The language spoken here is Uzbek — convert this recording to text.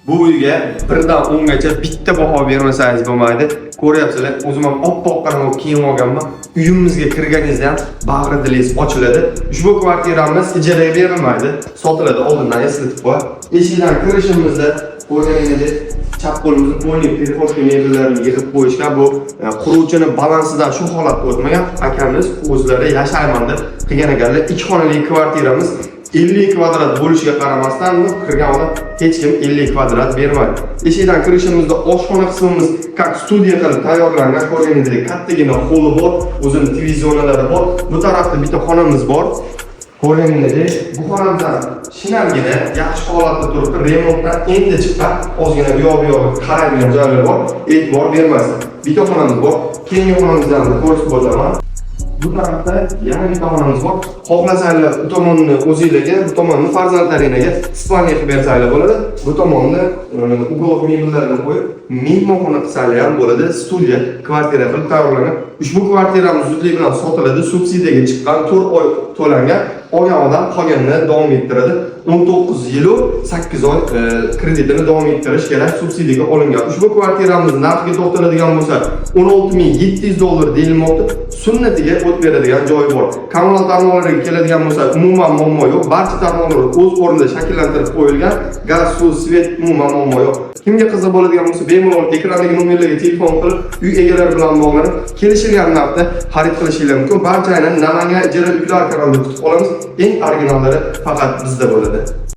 Bu uyga 1 dan 10 gacha bitta baho bermasangiz bo'lmaydi. Ko'ryapsizlar, o'zim ham oppoq qora kiyim olganman. Uyimizga kirganingizda ham bag'ri dilingiz ochiladi. Ushbu kvartiramiz ijaraga berilmaydi, sotiladi. Oldindan eslatib qo'y. Eshikdan kirishimizda ko'rganingizdek, chap qo'limizda полный прихожка mebellarini yig'ib qo'yishgan. Bu quruvchini balansidan shu holatda o'tmagan, akamiz o'zlari yashayman deb qilgan ekanlar. Ikki xonali kvartiramiz 50 kvadrat bo'lishiga qaramasdan, bu kirgan odam hech kim 50 kvadrat bermaydi. Eshikdan kirishimizda oshxona qismimiz как studiya qilib tayyorlangan. Ko'rganingizdek, kattagina holli bor, o'zini televizionalari bor. Bu tarafda bitta xonamiz bor. Ko'rganingizdek, bu xonamizdan shinamgina, yaxshi holatda turibdi. Remontdan endi chiqqan, ozgina u yoq bu yog'iga qaraydigan joylari bor. E'tibor bermasdan. Bitta xonamiz bor. Keyingi xonamizni ham ko'rsatib o'taman. Bu tarafda yana bitta xonamiz bor. Xohlasanglar, bu tomonni o'zinglarga, bu tomonni farzandlaringlarga спальня qilib bersanglar bo'ladi. Bu tomonni уголок mebellarini qo'yib, mehmonxona qilsanglar ham bo'ladi. Studiya, kvartira qilib tayyorlangan. Ushbu kvartiramiz zudlik bilan sotiladi. Subsidiyaga chiqqan, 4 oy to'langan. Olgan odam qolganini davom ettiradi. 19 yilu 8 oy kreditini davom ettirish kerak, subsidiyaga olingan. Ushbu kvartiramiz narxiga to'xtaladigan bo'lsak, 16 700 dollar deyilmoqda. Sunnatiga o't beradigan joyi bor. Kommunal tarmoqlariga keladigan bo'lsak, umuman muammo yo'q. Barcha tarmoqlar o'z o'rnida shakllantirib qo'yilgan. Gaz, suv, свет, umuman muammo yo'q. Kimga qiziq bo'ladigan bo'lsa, bemalol ekrandagi nomerlarga telefon qilib, uy egalari bilan bog'lanib, kelishilgan narxda xarid qilishinglar mumkin. Barchani Namangan ijara uylar kanalida kutib qolamiz. Eng originallari faqat bizda bo'ladi.